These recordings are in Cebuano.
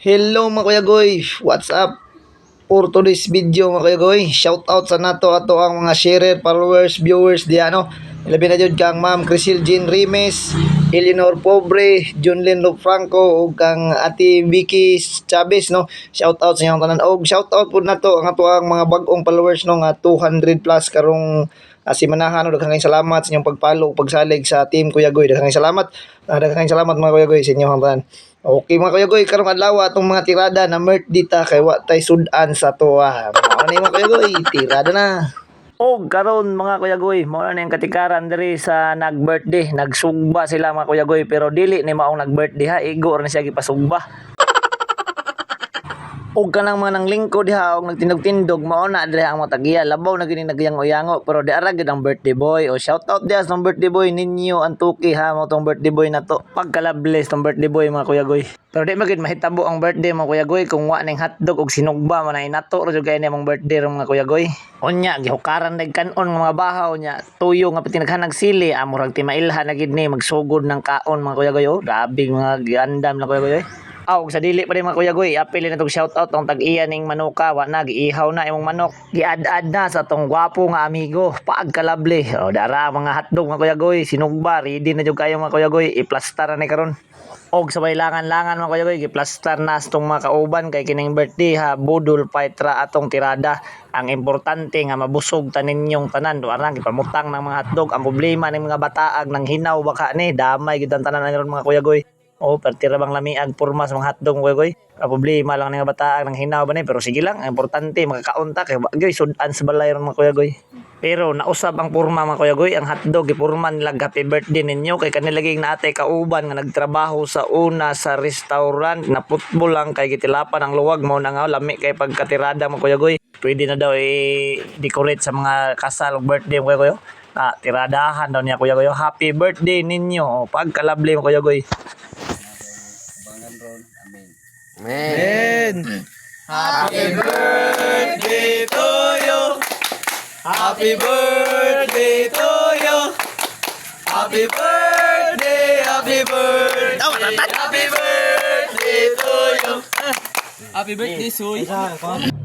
Hello, mga kuya goy, what's up? For today's video, mga kuya goy, shout out sa nato ato ang mga sharer, followers, viewers diya, no. Labi na jud kang Ma'am Crisil Jean Rimes, Eleanor Pobre, Junlin Franco ug kang Ate Vicky Chavez, no. Shout out sa inyong tanan. Og shout out pud nato ang ato ang mga bag-ong followers, no, nga 200 plus karong simanahan, no. Daghang salamat sa inyong pag-follow ug pagsalig sa Team Kuya Goy. Daghang salamat. Daghang salamat, mga kuya goy, sa inyong tanan. Okay, mga kuya goy, karong adlaw atong mga tirada na mert dita kay wa tay sud-an sa tuwa. Mao ni, mga kuya goy, tirada na. Og karon, mga kuya goy, mao na ning katikaran diri sa nag-birthday, nagsugba sila, mga kuya goy, pero dili ni maong nag-birthday ha, igo ra ni siya gipasugba. Og kanang mga nanglingkod diha og nagtindog-tindog, mao na diri ang mga tagiya, labaw na gini nagyango-yango, pero di ara gid ang birthday boy. O shout out diha sa birthday boy ninyo Antuki ha, mao tong birthday boy na to. Pagka-lovely tong birthday boy, mga kuya goy. Pero di magid mahitabo ang birthday, mga kuya goy, kung wa ning hotdog og sinugba man ay nato ra jud kay ni among birthday ron, mga kuya goy. Unya gihukaran dag kanon nga mga bahaw nya tuyo nga tinaghanag sili, murag timailhan na gid ni magsugod ng kaon, mga kuya goy. Oh, grabe mga giandam na, kuya goy. Aw, sa dili pa rin, mga kuya goy, apil na tong shout out tong tag-iya ning manuka, wa na giihaw na imong manok. Giad-ad na sa tong gwapo nga amigo, pagka-lovely. O dara mga hotdog, mga kuya goy, sinugba, ready na jud kayo, mga kuya goy, iplastar na ni karon. Og sa langan-langan, mga kuya goy, giplastar na sa tong mga kauban kay kining birthday ha, budol fight ra atong tirada. Ang importante nga mabusog ta ninyong tanan, do arang gipamutang ng mga hotdog. Ang problema ning mga bataag nang hinaw baka ni, damay gid ang tanan ani ron, mga kuya goy. Oh, pertira bang lamiag porma sa mga hotdog, kuya goy. Ang problema lang ning mga bataag nang hinaw ba ni, pero sige lang, ang importante makakaon ta kay wa sud-an sa balay ron, mga kuya goy. Pero nausab ang porma, mga kuya goy, ang hotdog gipurma nila "Happy birthday ninyo" kay kanila gig naatay kauban nga nagtrabaho sa una sa restaurant na football lang kay gitilapan ang luwag, mao na nga lami kay pagkatirada, mga kuya goy. Pwede na daw i-decorate sa mga kasal ug birthday, mga kuya goy. Ah, tiradahan daw niya, kuya goy. "Happy birthday ninyo." Oh, pagka-lovely, mga kuya goy. Abangan ron. Amen. Amen. Happy birthday to you. Happy birthday to you. Happy birthday, happy birthday. Happy birthday to you. Happy birthday, Suy.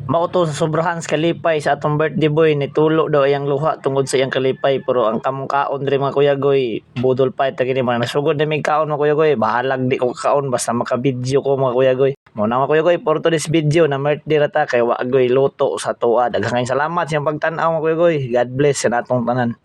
Mao to sa sobrahan sa kalipay sa atong birthday boy, nitulo daw iyang luha tungod sa iyang kalipay, pero ang kamong kaon diri, mga kuya goy, budol fight ta gini mga nasugod na mig kaon, mga kuya goy. Bahalag di ko kaon basta maka-video ko, mga kuya goy. Mao na, mga kuya goy, for today's video na birthday ra ta kay wa goy luto sa tuwa. Daghang salamat sa iyong pagtan-aw, mga kuya goy. God bless sa natong tanan.